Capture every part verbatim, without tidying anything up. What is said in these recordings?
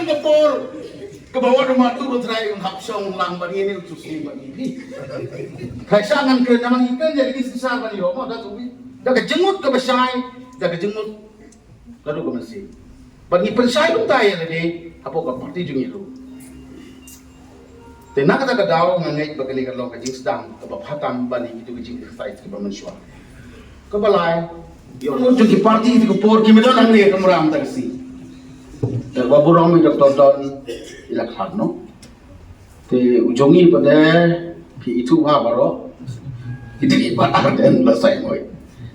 Ka por kaba wan ma tu ba trai un hap shong lang ba ni ni tu si ba ni. Trai sha ngan kren namar ngi kren ïa ki sisa ba ni ho ma da tu bi. Da ka jingmut kaba shai, da ka jingmut ka duk ka mynsiem. Ba ngi pynshai kumta ïa lade hapoh ka party jong ngi ruh. Te na kata ka daw nga ngeit ba kane ka long ka jingsdang kaba bha tam ban ïa kitu ki jingexercise kiba mynshuwa. Kaba lai, ïoh mut jong ki party te ka por ki mih don hangne ka mram ta ka sngi. Te ba burom i Doctor Don i la khlad noh. Te u jong i pat de phi ithuh bha baroh. Ki dei ki ba ar den ba sai moi.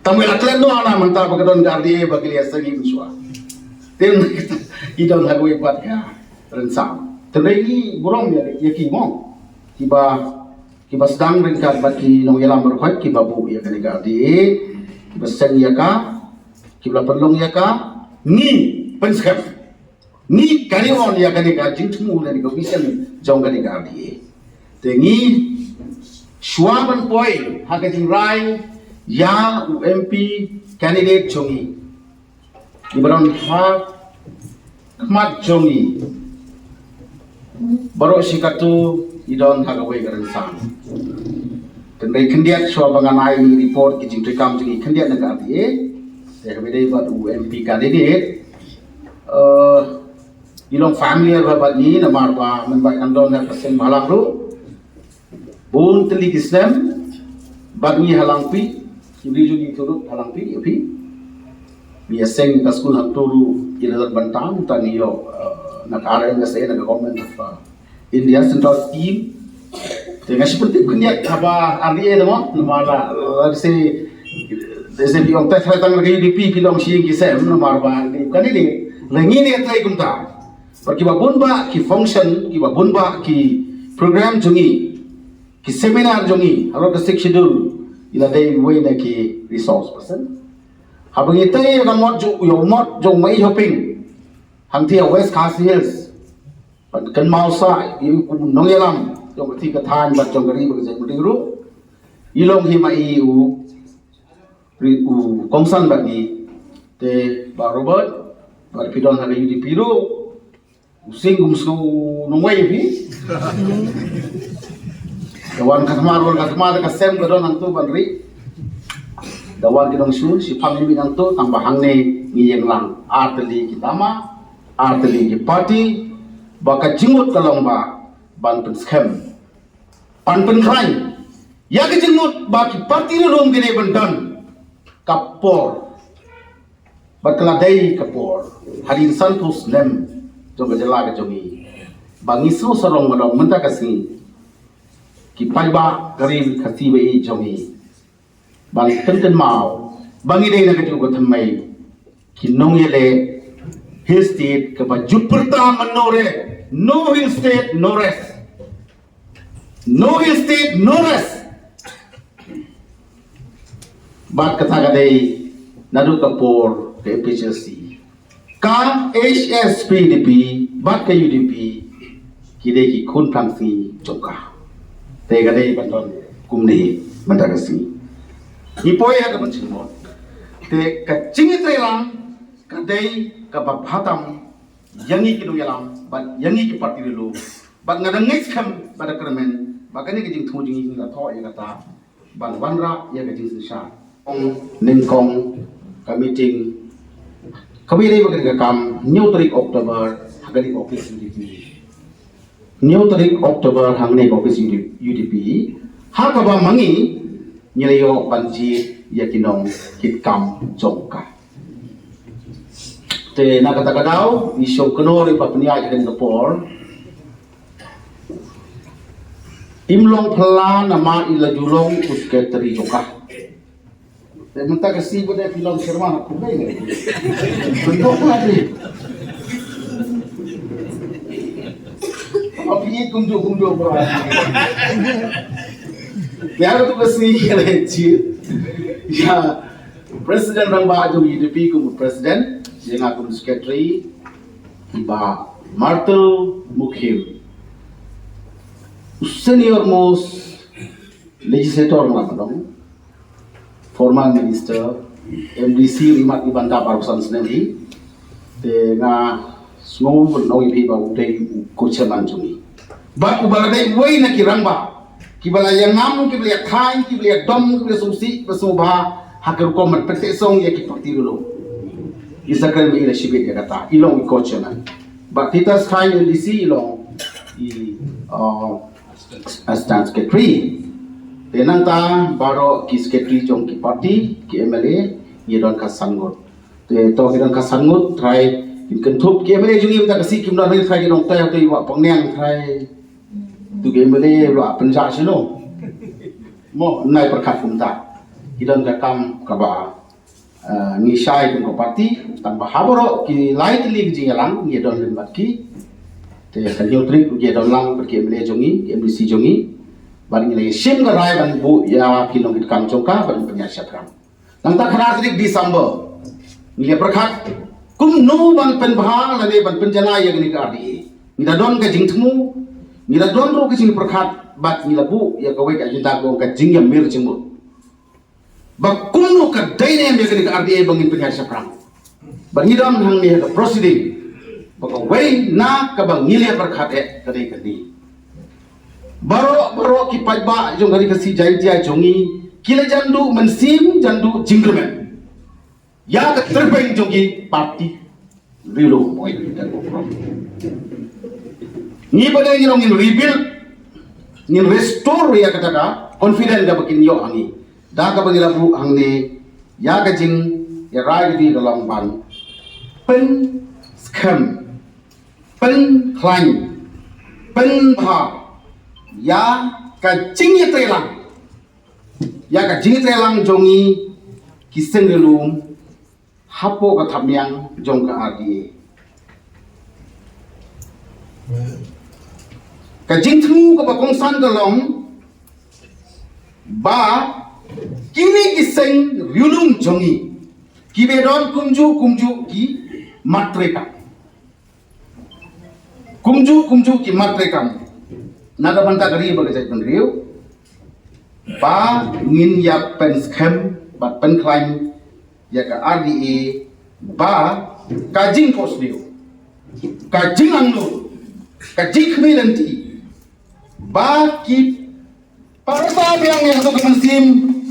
Tang ba la klet noh na mynta ba ka don ka R D A ba ki la seng i mynshuwa. Te ki don ha kawei pat ka rynsan. Te dei ki burom ïa ïa ki mo. Kiba kiba sdang ryngkat bad ki nongïalam baroh kiba buh ïa kane ka R D A, kiba seng ïa ka, kiba la pynlong ïa ka, ngi pynskhem. Ngi carry on ïa kane ka jingthmu lane ka vision jong kane ka R D A. Te ngi shuwa ban poi ha ka jingrai ïa u M P candidate jong ngi. Ngi ba don ha khmat jong ngi. Baroh shi katu i don ha kawei ka rynsan. Tang dei khyndiat shuwa ba ngan ai ïa ki report ki jingtreikam jong ngi khyndiat na ka R D A. Te kaba dei bad u M P candidate. Eh, i long familiar bha bad ngi namar ba mynba ngan don ha ka seng Bhalang ruh. Bun tylli ki snem bad ngi ha Langpih, ki briew jong ngi ki ruh ha Langpih ïa phi. Ngi ïa seng ka skul hangto ruh ki la don bynta, mynta ngi ïoh, eh, na ka R M S A, na ka Government of, eh, India Central Scheme. Te nga shu pyntip khyndiat haba R D A dang mo, namar la, la se, la se phi ong teh tang na ka U D P phi long shi ïing ki sem, namar ba ngi kane ngi, la ngi ne trei kumta. Bad kiba bun bah ki function, kiba bun bah ki program jong ngi, ki seminar jong ngi halor ka Sixth Schedule, i la dei uwei na ki resource person. Haba ngi tei ïa ka mot jong, ïa u mot jong Mei Hoping hangtei ha West Khasi Hills, bad kynmaw sa ïa u nongïalam jong ka thei ka thaiñ bad jong ka ri bad ka jaitbynriew ruh, i long hi ma i u ri u kongsan bad ngi. Te Bah Robert, bad phi don ha ka U D P ruh, u sing kum shu nongwei phi. Da wan ka thma, wan ka thma da ka sem ka don hangto ban ri. Da wan ki nongshun, shiphang ïa ngi hangto, tang ba hangne ngi ïeng lang ar tylli ki tama, ar tylli ki party, ba ka jingmut ka long ba ban pynskhem, ban pynkhlaiñ ïa ka jingmut ba ki party ruh ym ki dei ban don ka por. Bad ka la dei ka por hadien sanphew snem jong ka jylla ka jong ngi ba ngi shu sarong ba long mynta ka sngi ki paidbah ka ri Khasi ba ïeit jong ngi ban pynkynmaw ba ngi dei na kajuh ka thymmei ki nongïaleh Hill State kaba ju pyrta mynno re, no Hill State, no rest. No Hill State, no rest. Bad kata ka dei naduh ka por ka A P H L C, ka H S P D P bad ka U D P ki dei ki khun phlang sngi jong ka. Te ka dei ban don kumne mynta ka sngi. Ngi poi ha ka ban jingmut. Te ka jingïatreilang ka dei kaba bha tam ïa ngi ki nongïalam bad ïa ngi ki party lulu. Bad nga dang ngeit skhem bad da kyrmen ba kane ka jingthmu jong ngi ngi la thoh ïa kata ban wanrah ïa ka jingsynshar. Ong nyngkong ka meeting kaba ïadei bad kane ka kam, hynñiew tarik October ha kane ka office U D P. Hynñiew tarik October hangne ka office U D P, ha kaba ma ngi ngi la ïoh ban jied ïa ki nongkitkam jong ka. Te na kata ka daw ngi shong kynnoh ïa ba pynïaid ïa kane ka por. Im long phylla namar i la ju long u secretary jong ka. Te mynta ka sngi ba dei phi long chairman ha kumne. Pynbok la phi. Phi kumjuh kumjuh bro. Ïa tu ka sngi ka la jied ïa President rangbah jong U D P kum president, ïa nga kum secretary, i Bah Martel Mukhim, senior most legislator nga ba long, former minister, M D C ri mat i ban dap arphew san snem hi. Te nga Sngew ban ong ïa phi ba u dei u co-chairman jong ngi. Bad uba la dei uwei na ki rangbah kiba la ïa ngam, kiba la ïa thaiñ, kiba la ïa dom, kiba la sngewsih, ba sngewbha ha ka rukom ban pynteh song ïa ki party ruh. I sa kren ba i la shibit ïa kata, i long i co-chairman. Bad Titus Khain M D C i long i, uh, Assistant Secretary. Te nangta baroh ki secretary jong ki party, ki M L A, ngi don ka san ngut. Te to ki don ka san ngut, trai kin kynthup ki M L A jong ngi mynta ka sngi kim don, trai ki don te te wa pang neng trai. Tu ki M L A wa pynjah sino. Mo nai pyrkhat kumta. Ki don ka kam kaba, ah, ngi shai kum ka party, tang ba ha baroh ki lai tylli ki jingïalang ngi don lem bad ki. Te ka hynñiew tarik ngi don lang bad ki M L A jong ngi, ki M D C jong ngi. Bad ngi la ïa shim ka rai ban buh ïa ki nongkitkam jong ka ban pynïaid shaphrang. Nangta khyndai tarik December ngi la pyrkhat kumno ban pynbha lane ban pynjanai ïa kane ka R D A. Ngi la don ka jingthmu, ngi la don ruh ka jingpyrkhat bad ngi la buh ïa kawei ka agenda ka ong ka jingïamir jingmut. Ba kumno ka dei ne em ïa kane ka R D A ba ngin pynïaid shaphrang. Ba ngi don hangne ha ka proceeding ba kawei na kaba ngi la pyrkhat eh ka dei kane. Baroh baroh ki paidbah jong ka Ri Khasi Jaiñtia jong ngi ki la jan duh mynsiem, jan duh jingkyrmen ïa ka tyrpeng jong ki party. Riewlum oi. Ngi ba dei ngi long ngin rebuild, ngin restore ïa kata ka confidence kaba kin ïoh ha ngi. Da kaba ngi la buh hangne ïa ka jingïarai ka dei ka long ban pynskhem, pynkhlaiñ, pynbha ïa ka jingïatreilang, ïa ka jingïatreilang jong ngi ki seng riewlum hapoh ka thapniang jong ka R D A. Ka jingthmu kaba kongsan ka long ba kine ki seng riewlum jong ngi kiba don kumjuh kumjuh ki mat treikam. Kumjuh kumjuh ki mat treikam na ka bynta ka ri bad ka jaitbynriew ba ngin ïa pynskhem bad pynkhlaiñ ïa ka R D A ba ka jingphohsniew, ka jingangnud, ka jingkhmih lynti ba ki para sa biang ïa ka mynsiem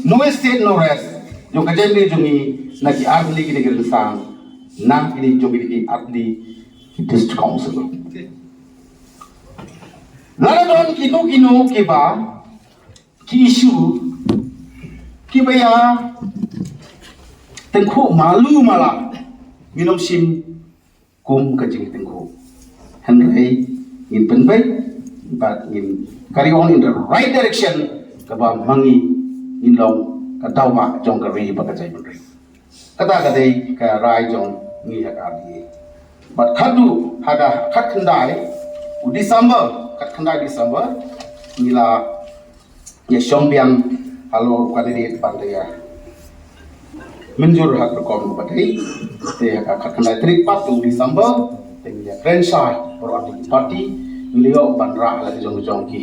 no estate no rest jong ka jaitbynriew jong ngi na ki artylli kine ki rynsan, na kine jong kine ki artylli ki district council. Lada don kino kino kiba ki issue kiba ïa tyngkhuh malu mala, ngin ym shim kum ka jingtyngkhuh. Hynrei ngin pynbeit bad ngin carry on in the right direction kaba ma ngi ngin long ka daw ba jong ka ri bad ka jaitbynriew. Kata ka dei ka rai jong ngi ha ka R D A. Bad khatduh ha ka khatkhyndai u December, khatkhyndai December ngi la ïa shong biang halor u candidate ban da ïa mynjur ha ka rukom ba dei. Te ha ka khatkhyndai tarik pat u December te ngi ïa kren shai baroh ki party, ngi la ïoh ban rah la ka jong ka jong ki,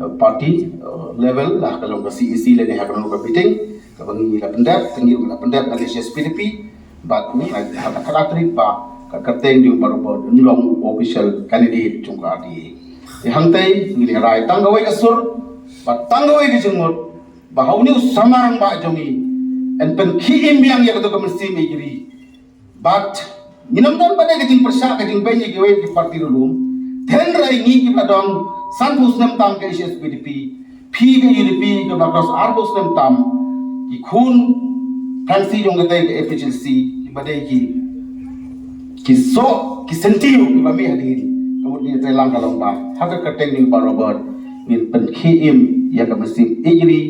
eh, party, eh, level, la ka jong ka C E C lane ha ka jong ka meeting kaba ngi la pyndep, te ngi la pyndep na ka H S P D P. Bad ngi la ha ka khatkhyndai tarik ba ka kyrteng jong u Bah Robert un long u official candidate jong ka R D A. Te hangtei ngi la rai tang kawei ka sur bad tang kawei ka jingmut ba ha une u samla rangbah jong ngi yn pynkhie im biang ïa kato ka mynsiem ïeit ri. Bad ngin ym don pat de ka jingpyrshah ka jingbeiñ ïa kiwei ki party riewlum. Hynrei ngi kiba don sanphew snem tam ka H S P D P, phi ka U D P kaba cross arphew snem tam, ki khun Khasi jong katei ka A P H L C kiba dei ki, ki soh ki syntiew kiba mih hadien. Ka mut ngi treilang ka long ba ha ka kyrteng jong u Bah Robert ngin pynkhie im ïa ka mynsiem ïeit ri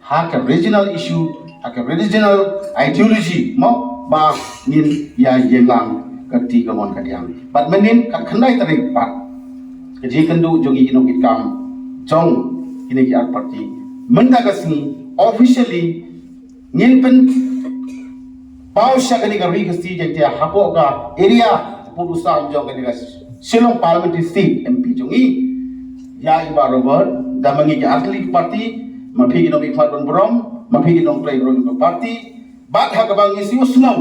ha ka regional issue, ha ka regional ideology, mo, ba ngin ïa ïeng lang ka kti kamon kadiang. Bad mynnin khatkhyndai tarik pat ka jingïakynduh jong ngi ki nongkitkam jong kine ki ar party, mynta ka sngi officially ngin pynpaw sha kane ka Ri Khasi Jaiñtia hapoh ka area pud u sam jong kane ka Shillong Parliamentary Seat M P jong ngi ïa i Bah Robert, da ma ngi ki artylli ki party, ma phi ki nongmihkhmat ban burom, ma phi ki nongtrei burom ki party, bad ha kaba ngi sngewsynei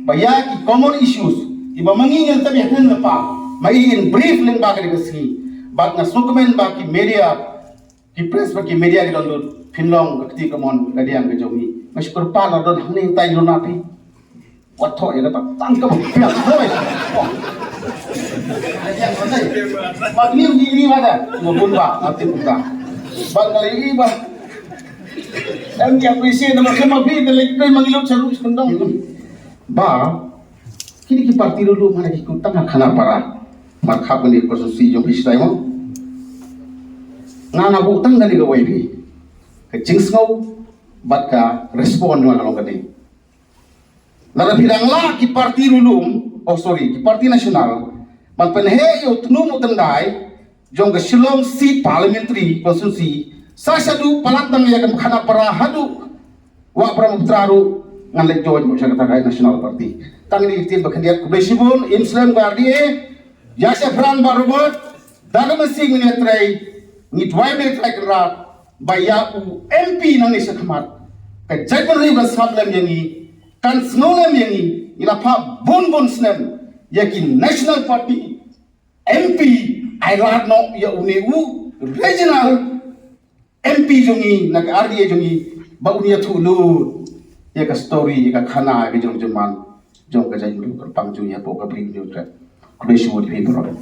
ba ïa ki common issues Iba ma ngi ngan tang ïa kren lypa. Ma i in brief lyngba ka dei ka sngi. Bad nga sngewkmen ba ki media, ki press bad ki media ki don lut, phin long ka kti kamon ka diang ka jong ngi. Nga shu kyrpad la don hangne tai luna phi. Wat thoh ïa kata tang ka ba piang hoi. Bad ngi ngi ngi bad ma bun ba ati buka. Bad ngi ngi ba. Em ki appreciate nama kema bi de lek ma ngi lok saru sendong. Ba kini ki parti dulu mana ki kutang ha Khanapara. Markhap ni konstituensi jong phi stai mo. Nga nga butang kani ka wai phi. Ka jingsngew bad ka respond nga ka long kani. Lada phi dang lah ki parti rulum, oh sorry, ki parti national, ban pynheh ïa u tnum u tyndai jong ka Shillong Seat Parliamentary Constituency, sa shaduh palat tang ïa ka Khanapara haduh Wah Brahmaputra ruh ngan leit join sha kata ka national party. Tang ni ktien ba khyndiat, khublei shibun, im slem ka R D A, ïa shaphrang Bah Robert, da ka mynsiem ngin ïatrei, ngi duwai ba ïatrei kynrad, ba ïa u M P nangne shakhmat, ka jaitbynriew kan sngap lem ïa ngi, kan sngew lem ïa ngi, ngi la phah bun bun snem ïa ki national party M P, ai lad noh ïa une u regional M P jong ngi na ka R D A jong ngi, ba un ïathuh lut ïa ka story, ïa ka khana, ïa ka jong jong man jong ka jaitbynriew kyrpang jong ngi hapoh ka Bri u Hynñiewtrep. Khublei shibun ïa phi baroh.